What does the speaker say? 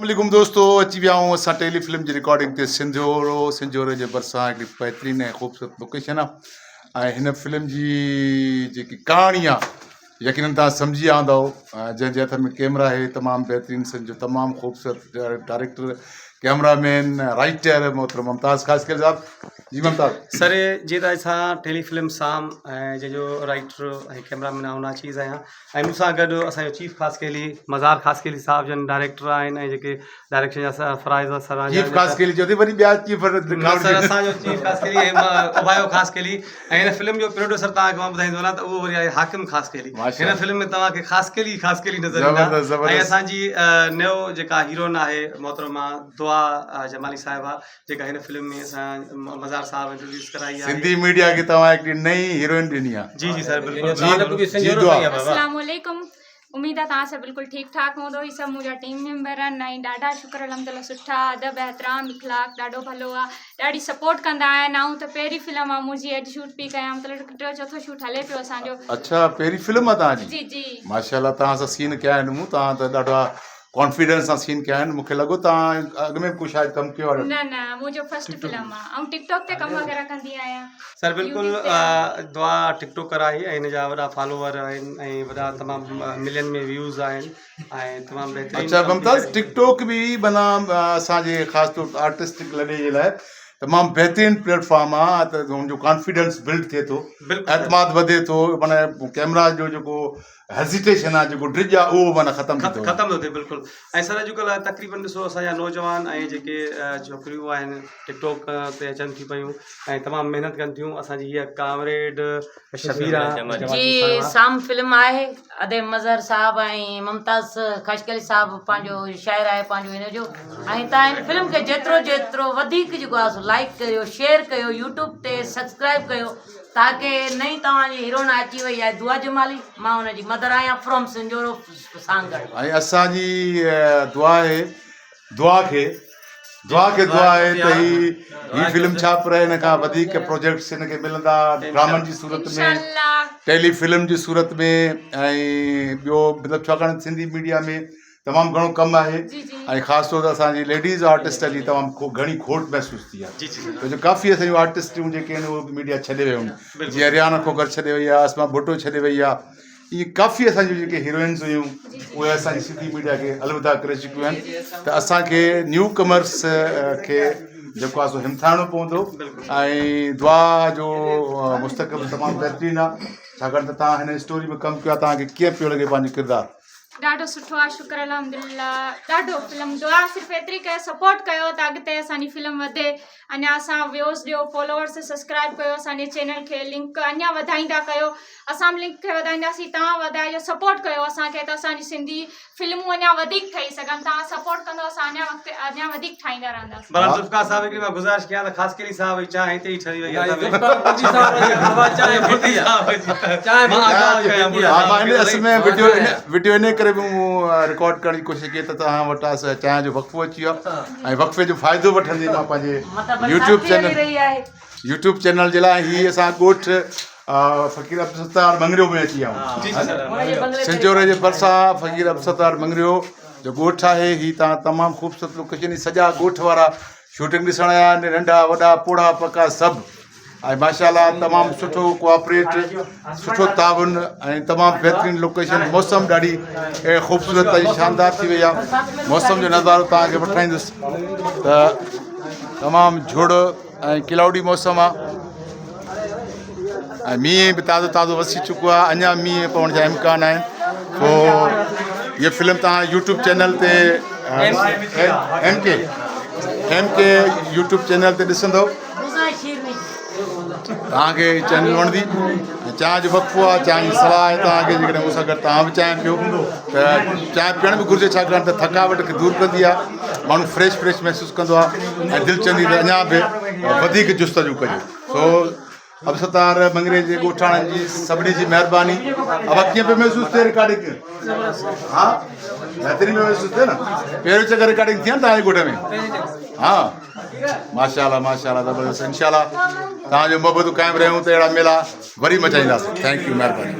عليڪم دوستو اچي ويا آهيون اسان ٽيلي فلم جي رڪارڊنگ تي سنڌورو سنجهوري جي ڀرسان هڪڙي بهترين ۽ خوبصورت لوڪيشن آهي ۽ هن فلم جي جيڪي ڪهاڻي آهي يقينن تان سمجهي ويا هوندؤ جنهن جي هٿ ۾ ڪيمرا آهي تمام بهترين سنڌ جو تمام خوبصورت ڊائريڪٽر ڪيمرا مين رائٽر محترم ممتاز خاصخيلي صاحب جي ممتاز سر جي ته اسان ٽيلي فلم سام ۽ جنهن جو رائٽر ۽ ڪيمرا مين آئون ناچيز آهيان ۽ مون سان گڏ اسان جو چيف خاصخيلي مزار خاصخيلي صاحب جن ڊائريڪٽر آهن ۽ جيڪي ڊائريڪشن جا فرائض سر چيف خاصخيلي چئو ٿي وري ٻيا چيف سر اسان جو چيف خاصخيلي ۽ اوڀايو خاصخيلي ۽ هن فلم جو پروڊيوسر توهان کي مان ٻڌائيندو هلان ته اهو وري آهي حاڪم خاصخيلي هن فلم ۾ توهان کي خاصخيلي خاصخيلي نظر ايندا ۽ اسان جي نيو جيڪا هيروئن آهي محترمه دعا جمالي صاحبه جيڪا هن فلم ۾ اسان مزار صاحب انٽروڊيوس ڪرائي آهي. سنڌي ميڊيا کي توهان هڪڙي نئين هيروئن ڏني آهي. جي جي سر بلڪل. جي جي دعا. السلام عليڪم اميد آ توهان سڀ بلڪل ٺيڪ ٺاڪ هوندو هي سڀ منهنجا ٽيم ميمبر آهن ۽ ڏاڍا شڪر الحمدلله سٺا ادب احترام اخلاق ڏاڍو ڀلو آ ڏاڍي سپورٽ ڪندا آهن آئون ته پهرين فلم آ منهنجي اڄ شوٽ پي ڪيان مطلب ٽيو چوٿو شوٽ هلي پيو اسان جو. اڇا پهرين فلم آ توهان جي جي جي. ماشاءالله توهان سان سين ڪيا آهن مون توهان ته ڏاڍا ڪانفيڊنس سان سين ڪيا آهن مونکي لڳو توهان اڳ ۾ به ڪو شايد ڪم ڪيو آهي. نه نه منهنجو فرسٽ فلم آ آئون ٽڪ ٽاڪ تي ڪم وغيره ڪندي آهيان. سر بلڪل دعا ٽڪ ٽاڪر آهي ۽ هن جا وڏا فالوور آهن ۽ وڏا تمام ملين ۾ ويوز آهن ۽ تمام بهترين اچا ممتاز ٽڪ ٽاڪ به معنيٰ اسان جي خاص طور تي آرٽسٽڪ لڏي جي لاء تمام بهترين پليٽ فارم آ ته هن جو ڪانفيڊنس بلڊ ٿئي ٿو اعتماد وڌي ٿو معنيٰ ڪيمرا جو جيڪو هيزيٽيشن آ جيڪو ڊڄ آ اهو معنيٰ ختم ٿي ٿو وڃي. ختم ٿو ٿئي بلڪل ۽ سر اڄڪلهه تقريبن ڏسو اسان جا نوجوان ۽ جيڪي ڇوڪريون آهن ٽڪ ٽاڪ تي اچن ٿيون پيون ۽ تمام محنت ڪن ٿيون اسان جي هيء ڪامريڊ شبيرا جي سام فلم آهي ادي مظهر صاحب ۽ ممتاز خاشقلي صاحب پنهنجو شاعر آهي پنهنجو هن جو ۽ تان هن فلم کي جيترو جيترو وڌيڪ جيڪو آهي سو لائڪ ڪريو شيئر ڪيو يوٽيوب تي سبسڪرائب ڪيو تاڪه نئين توهان جي هيروئن اچي وئي آهي دعا جمالي مان ان جي مدر آهيان فرام سنجهورو سانگهڙ. ۽ اسان جي دعا آهي دعا کي دعا کي دعا آهي ته هي هي فلم ڇا پر ان کان وڌيڪ پروجيڪٽس هن کي ملندا ڊرامن جي صورت ۾ ٽيلي فلم جي صورت ۾ ۽ ٻيو مطلب ڇاڪاڻ سنڌي ميڊيا ۾ تمام گهڻو ڪم آهي ۽ خاص طور تي اسان جي ليڊيز آرٽسٽ جي تمام گهڻي کوٽ محسوس ٿي آهي ڇو جو ڪافي اسان جون آرٽسٽون جيڪي آهن اهي به ميڊيا ڇڏي ويون آهن جيئن ريحانه کوکر ڇڏي وئي آهي اسما ڀٽو ڇڏي وئي آهي ائين ڪافي اسان جون جيڪي هيروئنز هيون اهي اسان جي سنڌي ميڊيا کي الوداع ڪري چڪيون آهن ته اسان کي نيو ڪمرس کي جيڪو آهي سو همٿائڻو پوندو ۽ دعا جو مستقبل تمام بهترين آهي ڇاڪاڻ ته تان هن اسٽوري ۾ ڪم ڪيو آهي تان کي ڪيئن پيو لڳي پنهنجو ڪردار ڏاڍو سٺو آ شڪر الحمدلله ڏاڍو فلم دعا صرف ايتري ڪيو سپورٽ ڪيو ته اڳتي اسان جي فلم وڌي اڃا اسان ويوز ڏيو فالوورس سبسڪرائب ڪيو اسان جي چينل کي لنڪ اڃا وڌائيندا ڪيو اسان به لنڪ کي وڌائينداسين توهان وڌائجو سپورٽ ڪيو اسان کي ته اسان جي سنڌي فلمون اڃا وڌيڪ ٺهي سگهن توهان سپورٽ ڪندو اسان اڃا وقت اڃا وڌيڪ ٺاهيندا رهنداسين. بھرحال ذوالفقار صاحب هڪڙي مان گذارش ڪيان ته خاصخيلي صاحب جي چانهه هتي ئي ٺري وئي آهي مان ان اصل ۾ وڊيو وڊيو ان ڪري به مون رڪارڊ ڪرڻ جي ڪوشش ڪئي ته توهان وٽ چانهه جو وقفو اچي ويو آهي ۽ وقفي جو فائدو وٺندي مان پنهنجي يوٽيوب چينل يوٽيوب چينل جي لاء هي اسان ڳوٺ فقير عبدالستار مڱريو ۾ اچي ويا آهيون سنجهوري جي ڀرسان فقير عبدالستار مڱريو جو ڳوٺ آهي هي تان تمام خوبصورت لوڪيشن هي سڄا ڳوٺ وارا شوٽنگ ڏسڻ آيا آهن ننڍا وڏا پوڙها پڪا سڀ ۽ ماشاءالله تمام سٺو ڪوآپريٽ سٺو تعاون ۽ تمام بهترين لوڪيشن موسم ڏاڍي خوبصورت ۽ شاندار ٿي وئي آهي موسم جو نظارو توهان کي وٺرائيندس ته تمام جھڙ ۽ ڪلائوڊي موسم آ ۽ مينهن به تازو تازو وسي چڪو آ اڃا مينهن پوڻ جا امڪان آهن سو هي فلم تان يوٽيوب چينل تي M K M K YouTube channel تي ڏسندو توهان کي چينل وڻندي ۽ چانهه جو وقفو آهي چانهه جي صلاح آهي توهان کي جيڪڏهن مون سان گڏ توهان به چانهه پيو ته چانهه پيئڻ به گهرجي ڇاڪاڻ ته ٿڪاوٽ کي دور ڪندي آهي ماڻهو فريش فريش محسوس ڪندو آهي ۽ دل چوندي ته اڃا به وڌيڪ جستجو ڪجي سو عبدالستار مڱري جي ڳوٺاڻن جي سڀني جي مهرباني ابا ڪيئن پيو محسوس ٿئي رڪارڊنگ ها بهترين پيو محسوس ٿئي نه پهريون چڪر رڪارڊنگ ٿي آهي نه توهان جي ڳوٺ ۾ ها ماشاءالله ماشاءالله زبردست انشاءالله توهان جو محبتون قائم رهيون ته اهڙا ميلا وري مچائينداسين thank you مهرباني.